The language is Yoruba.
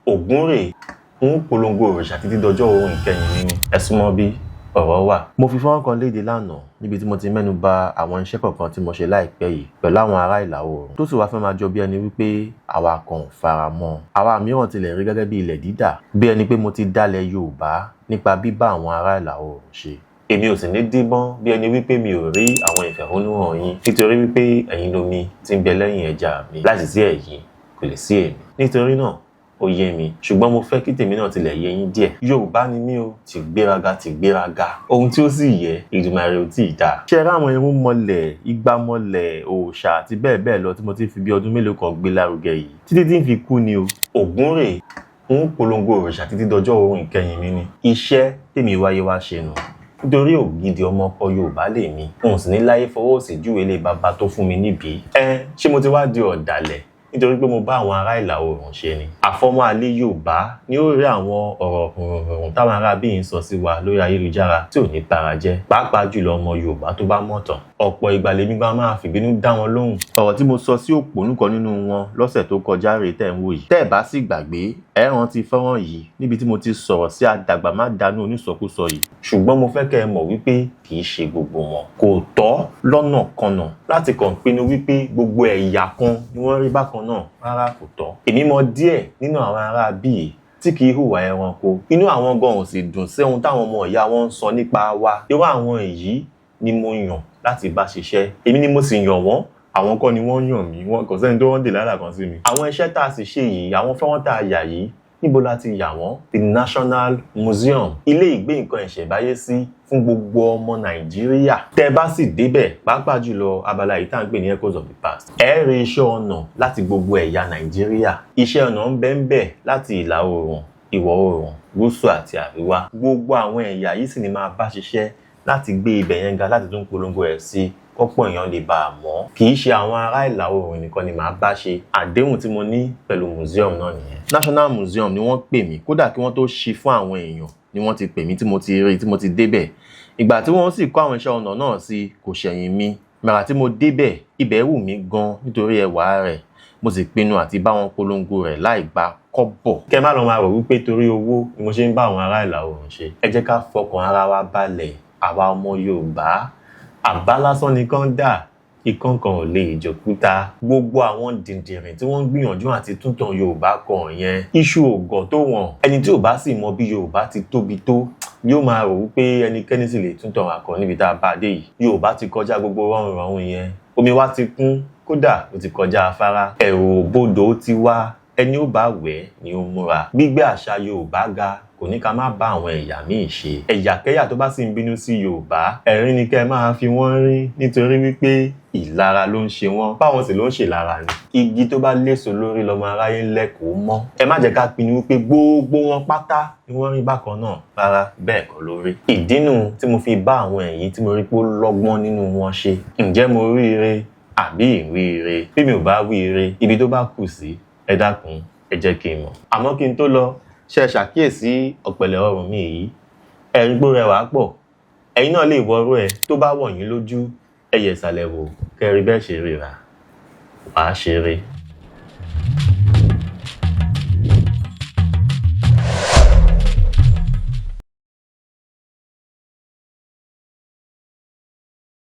Ògún rèé, n ó polongo òrìṣà títí dọjọ́ òun ìkẹyìn mi ni. Ẹ súnmọ́ bí ọ̀rọ̀ wà. Mo fi fọ́nrán kan léde lánàá níbi tí mo ti mẹ́nu bà àwọn iṣẹ́ kọ̀ọ̀kan tí mo ṣe láìpẹ́ yìí pẹ̀lú àwọn ará ìlà oòrùn, tó sì wá fẹ́ máa jọ bí ẹni wípé àwa kan ò fara mọ́. Àwa mìíràn tilẹ̀ rí gẹ́gẹ́ bí ilẹ̀ dídà, bí ẹni pé mo ti dálẹ̀ Yorùbá nípa bíbá àwọn ará ìlà oòrùn ṣe. Èmi ò sì ní díbọ́n bí ẹni wípé mi ò rí àwọn ìfẹ̀hónúhàn yín, nítorí wípé ẹ̀yin lomi tí ń bẹ lẹ́yìn ẹja mi, láti sí ẹ̀yin kò lè sí èmi. Nítorí náà ó yé mi, ṣùgbọ́n mo fẹ́ kí tèmi náà tilẹ̀ yé yín díẹ̀. Yorùbá ni mí o, ti gbéraga ti gbéraga. Ohun tí ó sì yẹ, Èdùmàrè ò tí ì dáa. Ṣé ẹ ráwọn irun mọlẹ̀, igbá mọlẹ̀, òòṣà àti bẹ́ẹ̀ bẹ́ẹ̀ lọ tí mo ti fi bí ọdún mélòó kan gbé lárugẹ yìí, títí tí ń fi kú ni o. Ògún rèé, n ó polongo òrìṣà títí dọjọ́ òun ìkẹyìn mi ni. Iṣẹ́ tèmi wáyé wá ṣe nù, nítorí ògidì ọmọ ọkọ Yorùbá lèmi, n ò sì ní láyé fọwọ́ òsì júwe ilé bàbá tó fún mi níbí. Ẹ ṣé mo ti wá di ọ̀dàlẹ̀ nítorí pé mo bá àwọn ará ìlà oòrùn ṣe ni? Àfọmọ́ alẹ́ Yorùbá ni ó rí àwọn ọ̀rọ̀ hùrùnhùrùn táwọn ará bíi ń sọ sí wa lórí ayélujára tí ò ní bara jẹ́, pàápàá jùlọ ọmọ Yorùbá tó bá mọ̀tàn. Ọ̀pọ̀ ìgbà lèmi gan máa fìbínú dá wọn lóhùn. Ọ̀rọ̀ tí mo sọ sí òpònú kan nínú wọn lọ́sẹ̀ tó kọjá rèé tẹ̀ ń wò yìí. Tẹ́ ẹ̀ bá sì gbàgbé, ẹ rántí fọ́nrán yìí níbi tí mo ti sọ̀rọ̀ sí àdàgbà má dánú onísọkúsọ yìí. Ṣùgbọ́n mo fẹ́ kẹ́ ẹ mọ̀ wípé kì í ṣe gbogbo wọn. Kò tọ́ lọ́nà kanà láti kàn pinnu wípé gbogbo ẹ̀yà kan ni wọ́n rí bákan náà. Rárá, kò tọ́. Èmi mọ díẹ̀ nínú àwọn ará bíi tí kì í hùwà ẹranko. Inú àwọn gan ò sì dùn sí ohun táwọn ọmọ ìyá wọn ń sọ nípa wa. Irú àwọn èyí ni mo yàn láti bá ṣiṣẹ́. Èmi ni mo sì yàn wọ́n, àwọn kọ́ ni wọ́n yàn mí. Wọn kò sẹ́ni tó wọ́n dè lára kan sí mi. Àwọn iṣẹ́ tá a sì ṣe yìí, àwọn fọ́nrán tá a yà yìí, níbo la ti yà wọ́n? The National Museum, ilé ìgbé nǹkan ìṣẹ̀báyé sí fún gbogbo ọmọ Nàìjíríà. Tẹ́ ẹ bá sì débẹ̀, pàápàá jùlọ abala yìí tá à ń pè ní Echoes of the Past, ẹ rí iṣẹ́ ọnà láti gbogbo ẹ̀yà Nàìjíríà. Iṣẹ́ ọnà ń bẹ ń bẹ láti ìlà oòrùn, ìwọ̀ oòrùn, gúúsù àti àríwá. Gbogbo àwọn ẹ̀yà yìí sì ni máa bá ṣiṣẹ́ láti gbé ibẹ̀ yẹn ga, láti tún polongo ẹ̀ sí kọ́pọ̀ èèyàn lè bá a mọ̀. Kì í ṣe àwọn ará ìlà oòrùn nìkan ni màá bá ṣe. Àdéhùn tí mo ní pẹ̀lú museum náà nìyẹn. National Museum ni wọ́n pè mí. Kódà kí wọ́n tó ṣí fún àwọn èèyàn ni wọ́n ti pè mí, tí mo ti rí, tí mo ti débẹ̀. Ìgbà tí wọ́n sì kó àwọn iṣẹ́ ọnà náà sí kò ṣẹ̀yìn mi. Gbàrà tí mo débẹ̀, ibẹ̀ wù mí gan nítorí ẹwà rẹ̀. Mo sì pinnu àti bá wọn polongo rẹ̀ láì gba kọ́bọ̀. Kẹ́ má lọ máa rò wípé torí owó ni mo ṣe ń bá àwọn ará ìlà oòrùn ṣe. Ẹ jẹ́ ká fọkàn ara wa balẹ̀, àwa ọmọ Yorùbá. Àbá lásán ni kán dà, ikán kan ò lè jòkúta. Gbogbo àwọn dìndìnrìn tí wọ́n ń gbìyànjú àti túntàn Yorùbá kan yẹn, iṣu ògàn tó wọ̀n. Ẹni tí ò bá sì mọ bí Yorùbá ti tóbi tó yóò máa rò wípé ẹnikẹ́ni sì lè túntàn wa kọ níbi tá a bá dé yìí. Yorùbá ti kọjá gbogbo rọrùn yẹn. Omi wa ti kún, kódà ó ti kọjá afárá. Ẹ̀rù òbodò ti wá, ẹni ó bá wẹ̀ ni ó múra. Gbígbé àṣà Yorùbá ga kò ní ká má bá àwọn ẹ̀yà míì ṣe. Ẹ̀yàkẹ́yà tó bá sì ń bínú sí Yorùbá, ẹ̀rín ni kẹ́ ẹ máa fi wọ́n rín, nítorí wípé ìlara ló ń ṣe wọ́n. Báwọn sì ló ń ṣèlara ni. Igi tó bá léso lórí lọmọ aráyé ń lẹ́kọ̀ọ́ mọ́. Ẹ má jẹ́ ká pinnu wípé gbogbo wọn pátá ni wọ́n rí bákan náà. Rárá, bẹ́ẹ̀ kọ́ ló rí. Ìdínú tí mo fi bá àwọn èyí tí mo rí pé ó lọ́gbọ́n nínú wọn ṣe. Ǹjẹ́ mo rí ire àbí ìrí ire? Bí mi ò bá wí ire, ibi tó bá kù sí, ẹ dákun, ẹ jẹ́ kí n mọ̀. Àmọ́ kí n tó lọ, ṣe ṣàkíyèsí ọ̀pẹ̀lẹ̀ ọrùn mi yìí? Ẹ̀rí pé ó rẹwà pọ̀. Ẹ̀yin náà lè wọrú ẹ tó bá wọ̀ yín lójú. Ẹ yẹ̀ ìsàlẹ̀ wò kẹ́ rí bẹ́ẹ̀ ṣe ríra. Wàá ṣeré.